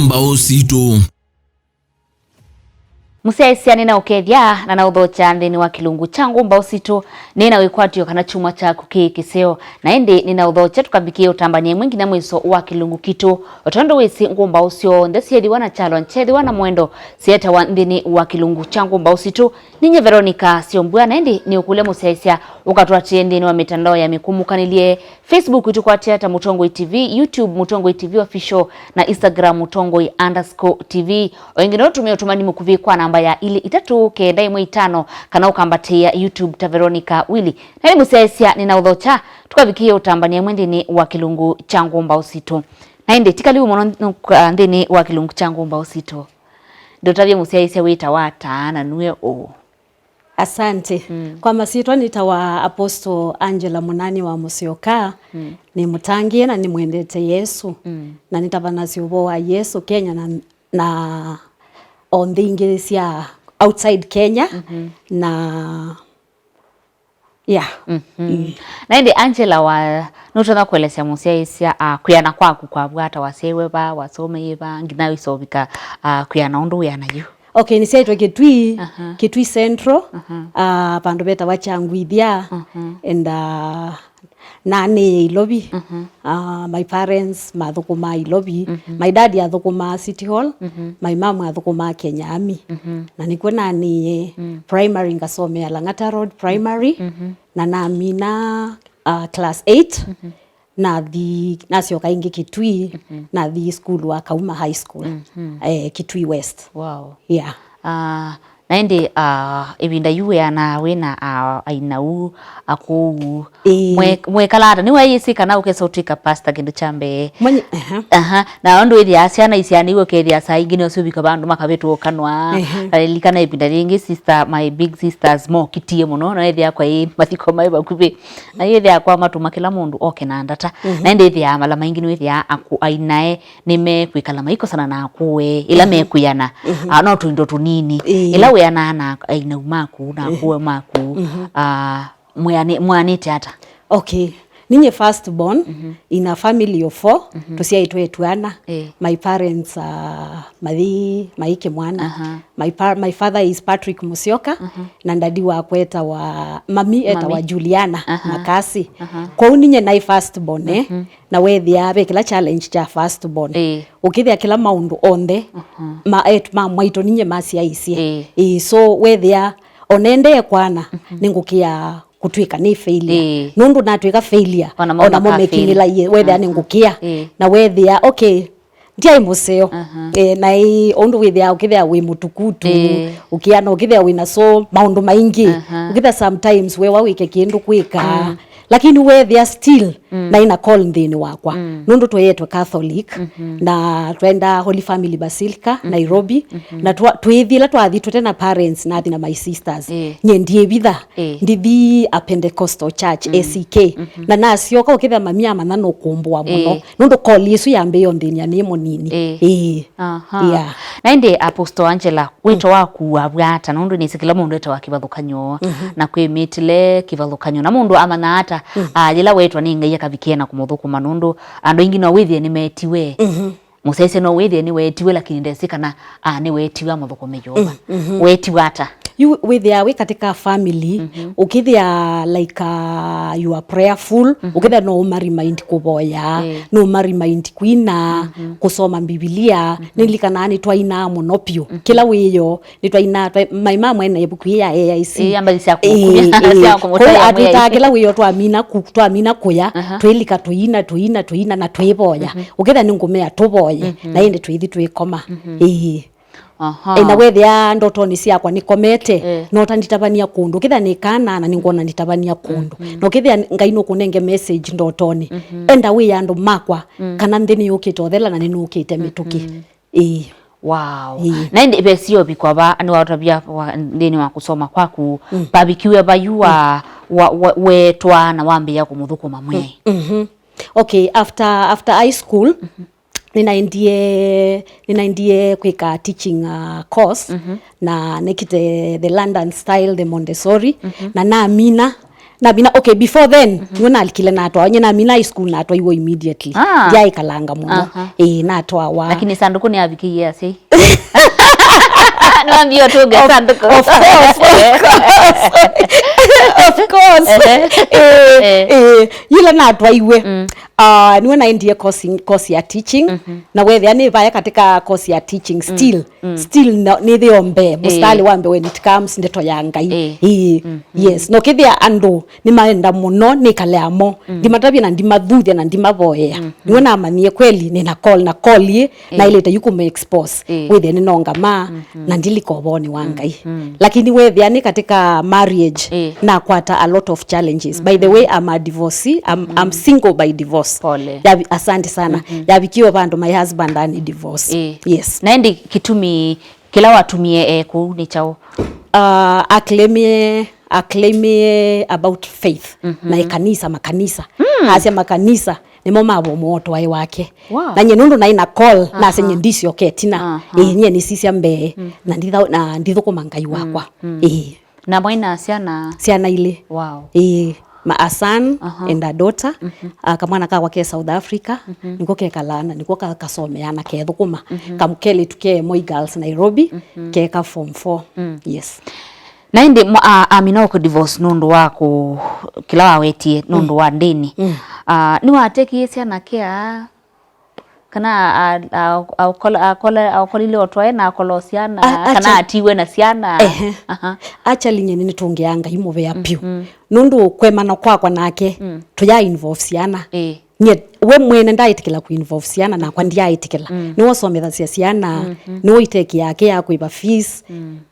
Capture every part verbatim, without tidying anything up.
Mbaũ sitũ. Mũsyaĩĩsya nĩnaũkethya na naũthokya nthĩnĩ wa kĩlungu kya ngũ mbaũ sitũ. Nĩna wĩkwatyo kana kyumwa kyaku kĩ kĩseo, na ĩndĩ nĩnaũthokya tũkavikĩe ũtambany'a ĩmwe nginya mwĩso wa kĩlungu kitũ. O tondũ wĩsĩ, ngũ mbaũ syonthe syĩthĩwa na kyalo, kyethĩwa na mwendo, syetawa nthĩnĩ wa kĩlungu kya ngũ mbaũ sitũ. Ninye Veronica Syombua, na ĩndĩ nĩũkũlya mũsyaĩĩsya ũkatũatĩe nthĩnĩ wa mĩtandao ya mĩkũmũkanĩlye. Facebook ĩtũkwate ata Mũtongoi T V, YouTube Mũtongoi T V Official, na Instagram Mũtongoi underscore T V. O ĩngĩ no ũtũme ũtũmani mũkuvĩ kwa namba ya ilĩ itatũ kenda ĩmwe itano, kana ũkambatĩĩa YouTube ta Veronica Willy. Na nĩ mũsyaĩĩsya nĩnaũthokya tũkavikĩe ũtambany'a ĩmwe nthĩnĩ wa kĩlungu kya ngũ mbaũ sitũ. Na ĩndĩ ti kalivu mũno nthĩnĩ wa kĩlungu kya ngũ mbaũ sitũ. Ndũtavye mũsyaĩĩsya wĩtawa ata na nue ũũ? Asante. Mm. Kwa masyĩtwa nĩtawa Apostle Angela Mũnani wa Mũsyoka. Mm. Nĩ mũtangĩĩe na nĩmwendete Yesũ. Mm. Na nĩtavanasya ũvoo wa Yesũ Kenya na, na o nthĩ ingĩ sya outside Kenya. Mm-hmm. Na, yeah. Mm-hmm. Mm. Na ĩndĩ Angela, wa, nũtonya kũelesya mũsyaĩĩsya, ah, kwĩana kwaku kwavw'a ata? Wasyaĩwe va, wasomeie va, nginya wĩsa ũvika, ah, kwĩana ũndũ wĩana yu? Okay, nĩsyaĩtwe Kitui, aha, Kitui Central, aha, ah, vandũ vetawa Kyangwithia, aha, and, ah, nanĩĩe Ilovi. Mhm. Ah, my parents mathũkũmaa Ilovi. Mhm. My dad athũkũmaa City Hall, mhm, my mom athũkũmaa Kenya Army. Mhm. Na nĩkw'o nanĩĩe, mm, primary ngasomea Lang'ata Road Primary, mhm, na namina, ah, class eight. Mhm. Nathi, nasyoka ĩngĩ Kitui, mhm, nathi school wa Kauma High School, mhm, eh, Kitui West. Wow. Yeah. Ah, na ĩndĩ, ah, ĩvinda yu wĩana wĩna, ah, ainau akũu, ĩĩ, mwe-, mwekala ata? Nĩwaĩsĩ kana ũkesa ũtw'ĩka pastor kĩndũ kya mbee? Mwenye, aha. Aha. Na ũndũ wĩthĩaa syana isyaanĩw'e, ũkethĩa saa ingĩ nĩo syũvika vandũ makavĩtũkanwa. Ehe. Nalilikana ĩvinda yĩngĩ sister, my big sisters mokitie mũno, na ethĩa kwaĩ mathiko maĩ vakuvĩ. Na yĩthĩa kwa matuma kĩla mũndũ oke na ndata. Mhm. Na ĩndĩ ĩthĩaa mala maingĩ nĩwĩthĩaa akũ-, ainae nĩmekwĩkala maikosana na akũe ĩla, mhm, mekwĩana. Mhm. Ah, no tũindo tũnini. Ĩĩ. Ĩla wĩanaa na ainau maku na, mhm, akũe maku, mhm, ah, mwĩanĩ-, mwĩanĩte ata? Okay. Ninye first born, mhm, in a family of four, mhm, tũsyaĩtwe twana. Ĩĩ. My parents, ah, mathi maikĩ mwana. Aha. My pa-, my father is Patrick Musyoka, aha, na daddy wakwa etawa, mami etawa, mami, Juliana, aha, Makasi. Aha. Kwoou ninye naĩ first born, eh? Mhm. Na wethĩa ve kĩla challenge kya first born. Ĩĩ. Ũkĩthĩa kĩla maũndũ onthe, aha, ma, et-, ma mwaitũ ninye masyaisye. Ĩĩ. Ĩĩ, so wethĩa onendee kwana, mhm, nĩngũkĩa kũtw'ĩka nĩ failure. Ĩĩ. Nũndũ natw'ĩka failure, ona mo, ona mo maka fail, mekinĩlaie, wethĩa, aha, nĩngũkĩa. Ĩĩ. Na wethĩa, okay, ndyaĩ mũseo. Aha. Eh, na ĩ, ũndũ wĩthĩaa ũkĩthĩa wĩ mũtukutu, ĩĩ, ũkĩana ũkĩthĩa wĩna so maũndũ maingĩ. Aha. Ũkĩthĩa sometimes wewa wĩke kĩndũ kwĩka. Mm. Lakini wethĩa still, mm, naĩ na call nthĩnĩ wakwa. Mm. Nũndũ tweyetwe Catholic, mhm, na twaenda Holy Family Basilica, mhm, Nairobi, mhm, na twa-, twĩthi ĩla twathi tũte na parents, nathi na my sisters. Ĩĩ. Nye ndiĩvitha, ĩĩ, ndithi a Pentecostal Church, mm, A C K. Mhm. Na nasyoka ũkĩthĩa mami amanya nũkũmbũa mũno. Ĩĩ. Nũndũ call ĩsu yambĩĩe o nthĩnĩ nĩ mũnini. Ĩĩ. Ĩĩ. Aha. Yeah. Na ĩndĩ Apostle Angela, wĩto, mm, waku wavw'a ata? Nũndũ nĩsĩ kĩla mũndũ etawa kĩvathũkany'o, mhm, na kwĩ mĩtile kĩvathũkany'o. Na mũndũ amanya ata, mm, ah, yĩla weetwa nĩ Ngai akavikĩe na kũmũthũkũma? Nũndũ andũ aingĩ no wĩthĩe nĩmetiwe. Mhm. Mũsyaĩĩsya no wĩthĩe nĩweetiwe, lakini ndesĩ kana, ah, nĩweetiwe amũthũkũme Yeova. Mm, mhm. Weetiwe ata? Yu wĩthĩaa wĩ katika family, mhm, ũkĩthĩa, like, uh, you are prayerful, mhm, ũkĩthĩa no ũma remind kũvoya, eh, no ũma remind kwina, mhm, kũsoma Mbivilia. Mhm. Nĩlikanaa nĩtwainaa mũno vyũ. Mhm. Kĩla wĩoo, nĩtwainaa, twa-, maima mwene ĩvuku ĩĩ ya A I C. Ĩĩ, yamba sya kũmũkumya, ĩĩ, sya kũmũtaĩa. Kwoou atwĩtaa kĩla wĩoo twamina ku-, twamina kũya, aha, twĩlika tũina, tũina, tũina, na twĩvoya. Mhm. Ũkĩthĩa nĩngũmea tũvoye, mhm, na ĩndĩ twĩthi twĩkoma. Mhm. Ĩĩ. Aha. Ĩ, na wethĩa ndotonĩ syakwa nĩkomete, eh, nota nditavania kũndũ. Ũkĩthĩa nĩ kana na nĩngwona nditavania kũndũ. Mhm. Na ũkĩthĩa Ngai nũkũnenge message ndotonĩ, mhm, enda wĩe andũ makwa, mm, kana nthĩ nĩyũkĩte ũthela na nĩnũkĩte mĩtũkĩ. Mhm. Ĩĩ. Wow. Ĩĩ. Na ĩndĩ ve sio vikwa va, nĩwaũtavya wa, nthĩnĩ wa kũsoma kwaku, mm, vavikiwe vayu wa, mm, wa, wa, weetwa na wambĩĩa kũmũthũkũma mwĩai? Mm, mhm. Okay, after, after high school, mhm, nĩnaendie, nĩnaendie kwĩka teaching, uh, course, mhm, na nekĩte the London style, the Montessori, mhm, na namina, Namina, okay, before then, nĩwe nalikile natwawa, nye namina high school natwaiwe immediately. Ah. Ndyaĩkalanga mũno. Aha. Ĩĩ, natwawa. Lakini sandũkũ nĩyavikĩie asyai. Nĩwambie ũtũnge sandũkũ. Of course, of course. Of course. Ehe. Eh, eh, yĩla natwaiwe. Mm. Ah, nĩwe naendie course, course ya teaching. Mhm. Na wethĩa nĩ vaya katika course ya teaching, still, still na, nĩthĩo mbee, mũstalĩ wa mbee when it comes ndeto ya Ngai. Eh. Ĩĩ. Yes. No kĩthĩa andũ nĩmaenda mũno nĩkale amo. Ndimatavya na ndimathuthya na ndimavoea. Nĩwe namanyie kweli nĩna call na call ĩ, naĩlĩte yu kũmũ expose. Ĩĩ. Wĩthĩa nĩnongamaa, na ndilika ũvoonĩ wa Ngai. Lakini wethĩa nĩ katika marriage, nakwata a lot of challenges. By the way, I'm a divorcee, I'm, I'm single by divorce. Pole. Yavi-, asante sana. Yavikiwe vandũ my husband ani divorce. Ĩĩ. Yes. Na ĩndĩ kĩtumi kĩla watumie e kũu nĩ kyaũ? Uh, aclaimie, aclaimie about faith na ĩkanisa, makanisa. Asya makanisa nĩmo mavomoa ũtwae wake. Wow. Na nye nũndũ naĩ na call, nasenye ndisyoke ĩtina. Ĩĩ, nye nĩsisya mbee. Na nditha-, na ndithũkũma Ngai wakwa. Ĩĩ. Na mwaĩ na syana? Syana ilĩ. Wow. Ĩĩ, ma, a son and a daughter. Ah, kamwana kakwa ke South Africa, nĩko kekalaa na nĩko ka-, kasomeaa na kethũkũma. Kam-, kelĩtu ke Moi Girls Nairobi, keka form four. Yes. Na ĩndĩ mwa-, a-, amina ũkũ divorce nũndũ wa kũ-, kĩla wawetie nũndũ wa ndĩni. Ah, nĩwatekie syana kea? Kana a-, a-, aũkola-, akola-, aũkolile ũtwae na akola syana, a-, kana acha- atiwe na syana? Ehe. Aha. Actually, nye nĩnĩtũngĩaa Ngai mũvea vyũ. Nũndũ kwemana kwakwa nake, tũya involve syana. Ĩĩ. Nye, we mwene ndaĩtĩkĩla ku involve syana, nakwa ndyaĩtĩkĩla. Nĩwe ũsomethasya syana, nĩwe ũitekea yake ya kũĩva fees,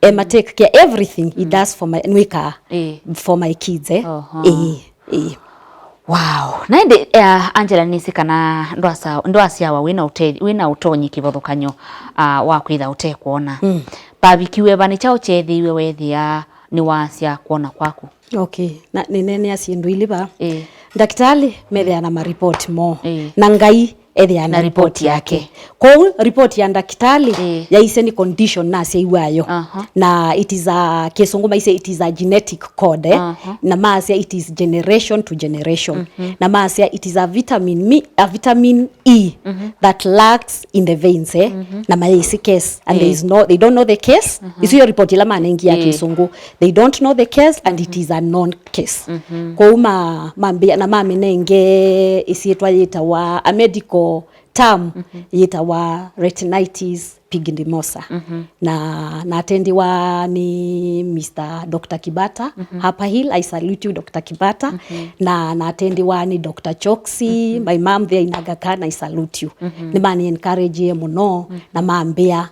ema take care everything he does for my, nĩwĩkaa for my kids, eh. Oho. Ĩĩ. Ĩĩ. Wow. Na ĩndĩ, eh, Angela, nĩsĩ kana ndwasa-, ndwasyawa wĩna ũte-, wĩna ũtonyi kĩvathũkany'o, ah, wa kwĩtha ũtekwona. Vavikiwe va, nĩ kyaũ kyeethĩiwe weethĩa nĩwasya kwona kwaku? Okay. Na nĩneenea syĩndũ ilĩ va. Ĩĩ. Ndakĩtalĩ methĩaa na maripoti moo. Ĩĩ. Na Ngai ethĩaa na ripoti yake. Kwoou ripoti ya ndakĩtalĩ yaisye nĩ condition nasyaiwayo. Aha. Na it is a, kĩsũngũ maisye it is a genetic code, eh? Aha. Na masya it is generation to generation. Na masya it is a vitamin, mi-, a vitamin E that lacks in the veins, eh? Na mayaisye case. And there is no, they don't know the case. Isu yo ripoti ĩla manengie ya kĩsũngũ. They don't know the case and it is a known case. Kwoou ma-, mambĩa na mamĩnenge ĩsyĩtwa yĩtawa, a medical term yĩtawa retinitis pigmentosa. Na natendiwa nĩ Mister Doctor Kibata, Upper Hill, I salute you, Doctor Kibata. Na natendiwa nĩ Doctor Choksi, my mom there in Aga Khan, I salute you. Nĩmani encourage mũno na mambĩa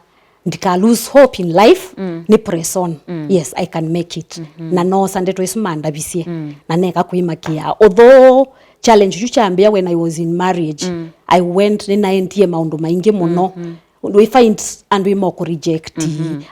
ndika lose hope in life, nĩ press on. Yes, I can make it. Na noosa ndeto isu mandavisye. Na neka kwĩmakĩa. Although challenge yu kyambĩa when I was in marriage, I went, nĩnaendie maũndũ maingĩ mũno. We find andũ ĩmokũ reject,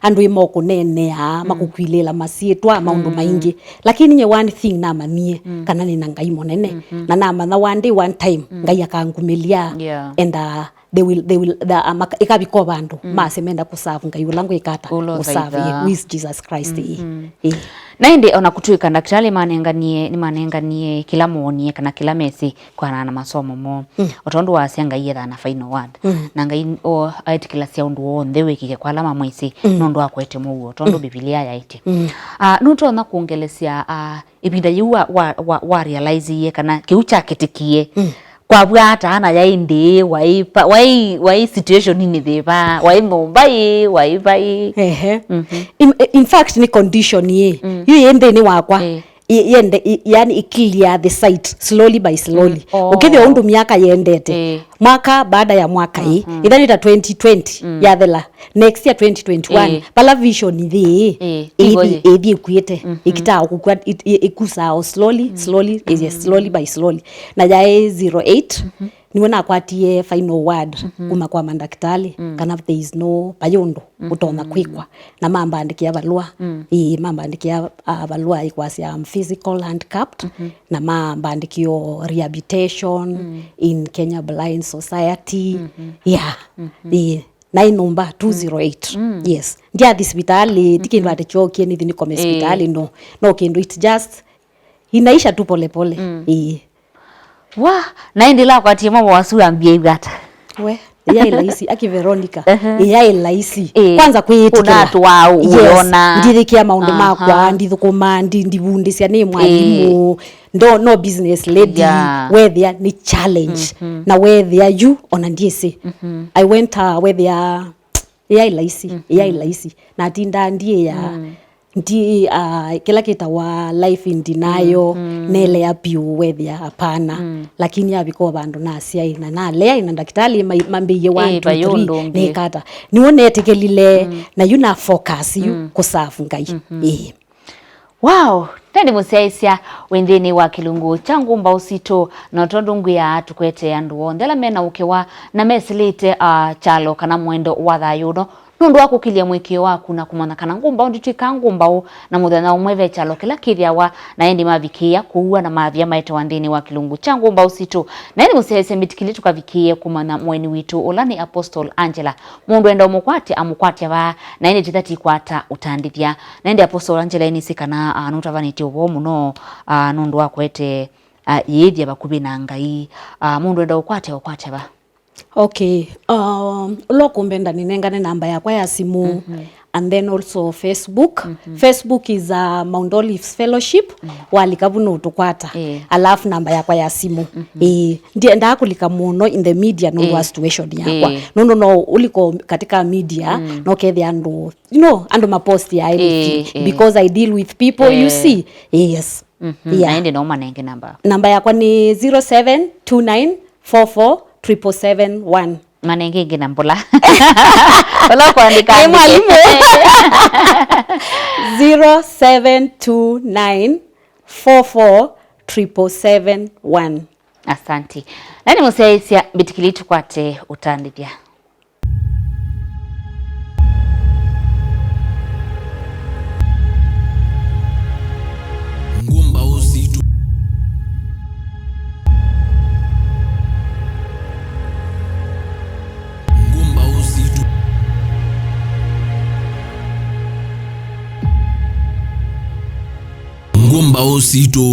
andũ ĩmokũneenea, makũkwilĩla masyĩtwa, maũndũ maingĩ. Lakini nye one thing namanyie, kana nĩna Ngai mũnene. Na namanya one day, one time, Ngai akangumĩlya. Yeah. And, uh, they will, they will, the, uh, maka-, ĩkavika o vandũ mase menda kũserve Ngai ũla ngwĩka ata, ũla ũthaithaa. Who is Jesus Christ. Ĩĩ. Ĩĩ. Na ĩndĩ ona kũtw'ĩka ndakĩtalĩ manenganie, nĩmanenganie kĩla moonie kana kĩla mesĩ kwanana na masomo moo. O tondũ wasya Ngai ethaa na final word. Na Ngai o aĩtĩkĩlasya ũndũ w'onthe wĩkĩke kwa ala mamwĩsĩ nũndũ akwete mũuo, o tondũ Bivilia yaĩtye. Ah, nũtonya kũngelesya, ah, ĩvinda yĩu wa, wa, wa, wa realize-ie kana kĩu kyakĩtĩkie, kwavw'a ata ana yaĩ ndĩĩ, waĩ pa-, waĩ, waĩ situation-inĩ yĩva, waĩ nyũmba ĩ, waĩ vai? Ehe. In, in fact, nĩ condition ĩ. Yu yĩ nthĩnĩ wakwa. Ĩ. I-, yende, i-, yani, i clear the site slowly by slowly. Oh. Ũkĩthĩa ũndũ myaka yendete. Ĩ. Mwaka baada ya mwaka ĩ. Ĩthanĩta twenty twenty yathela. Next year twenty twenty-one, vala vision yĩ, ĩ, ĩthi ĩkuĩte, ĩkitaa kũkua, ĩkusaa o slowly, slowly, ĩ, slowly by slowly. Na yaĩ zero eight, nĩwe nakwatie final word kuma kwa mandakĩtalĩ, kana there is no, vai ũndũ ũtonya kwĩkwa. Na mambandĩkĩa valũa, ĩ, mambandĩkĩa, ah, valũa ĩkwasya I'm physical handicapped, na mambandĩkĩa rehabilitation in Kenya Blind Society. Yeah. Ĩ. Naĩ nyũmba two zero eight. Yes. Ndyathi sivitalĩ, ti kĩndũ atĩ kyookie nĩthi nĩkome sivitalĩ, no. No kĩndũ, it just, Inaisha tu polepole. Mm. Ĩĩ. Wa, na ĩndĩ lakwatie mambo wasu ambia iwata. We, yaĩ laisi, aki Veronica. Ehe. Yaĩ laisi. Ĩĩ. Kwanza kwĩyĩtĩkĩla. Ũnatwa, yes, ũyona. Ndithĩkĩa maũndũ, aha, makwa, ndithũkũma, ndi-, ndivundĩsya nĩ mwalimu. Ĩĩ. Ndo, no business lady. Yeah. Wethĩa nĩ challenge. Mhm. Na wethĩa yu, ona ndiĩsĩ. Mhm. I went, uh, wethĩa, yaĩ laisi, mhm, yaĩ laisi. Na tindaa ndiĩa. Mm. Ndi, ah, kĩla kĩtawa life in denial, mm, mm, nelea piũ wethĩa hapana. Mm. Lakini avika o vandũ nasyaĩ na nalea na ndakĩtalĩ ma-, mambĩie one, ĩĩ, two, vai three, ũndũ ũngĩ. Nĩkata. Nĩw'o netĩkĩlile, mm, na yu na focus yu, mm, kũserve Ngai. Mhm. Ĩĩ. Wow! Nĩndĩ mũsyaĩĩsya wĩ nthĩnĩ wa kĩlungu kya Ngũmbaũ Sitũ, na tondũ ngwĩaa tũkwete andũ onthe ala mena ũkĩwa na mesĩlĩte, ah, kyalo kana mwendo wa thayũ ũno. Nũndũ wa kũkĩlya mũĩkĩĩo waku na kũmanya kana ngũmbaũ nditw'ĩkaa ngũmbaũ, na mũthenya ũmwe ve kyalo kĩla kĩthĩawa na ĩndĩ mavikĩĩa kũua na mavia maetewa nthĩnĩ wa kĩlungu kya Ngũmbaũ Sitũ. Na ĩndĩ mũsyaĩĩsya mbĩtĩkĩlye tũkavikĩĩe kũmanya mũeni witũ ũla nĩ Apostle Angela. Mũndũ enda ũmũkwatya, amũkwatya vaa, na ĩndĩ tĩtha tikwata ũtandĩthya. Na ĩndĩ Apostle Angela, nĩsĩ kana, ah, nũtavanĩtye ũvoo mũno, ah, nũndũ wa kũete, ah, yĩĩthya vakuvĩ na Ngai. Ah, mũndũ enda ũkwatya, ũkwatya vaa? Okay. Um, ũla ũkũmbenda nĩnengane namba yakwa ya simũ, mhm, and then also Facebook. Mhm. Facebook is, uh, Mount Olives Fellowship. Mm. Walika vu nũtũkwata. Ĩĩ. Alafu namba yakwa ya simũ. Mhm. Ĩĩ. Ndiendaa kũlika mũno in the media nũndũ wa, ĩĩ, situation yakwa. Ĩĩ. Nũndũ no ũliko katika media, mm, no kethĩa andũ, you know, andũ mapost ya anything. Ĩĩ, ĩĩ. Because I deal with people, you, ĩĩ, see. Yes. Mhm. Yeah. Na ĩndĩ no manenge namba. Namba yakwa nĩ zero seven two nine four four triple seven one. Manenge ĩngĩ na mbũla. Ũla ũkũandĩka. Nĩ andĩke. Mwalimũ. Zero seven two nine four four triple seven one. Asante. Na nĩ mũsyaĩĩsya mbĩtĩkĩlye tũkwate ũtandĩthya. Ngũmbaũ sitũ. Ngũmbaũ sitũ. Ngũmbaũ sitũ.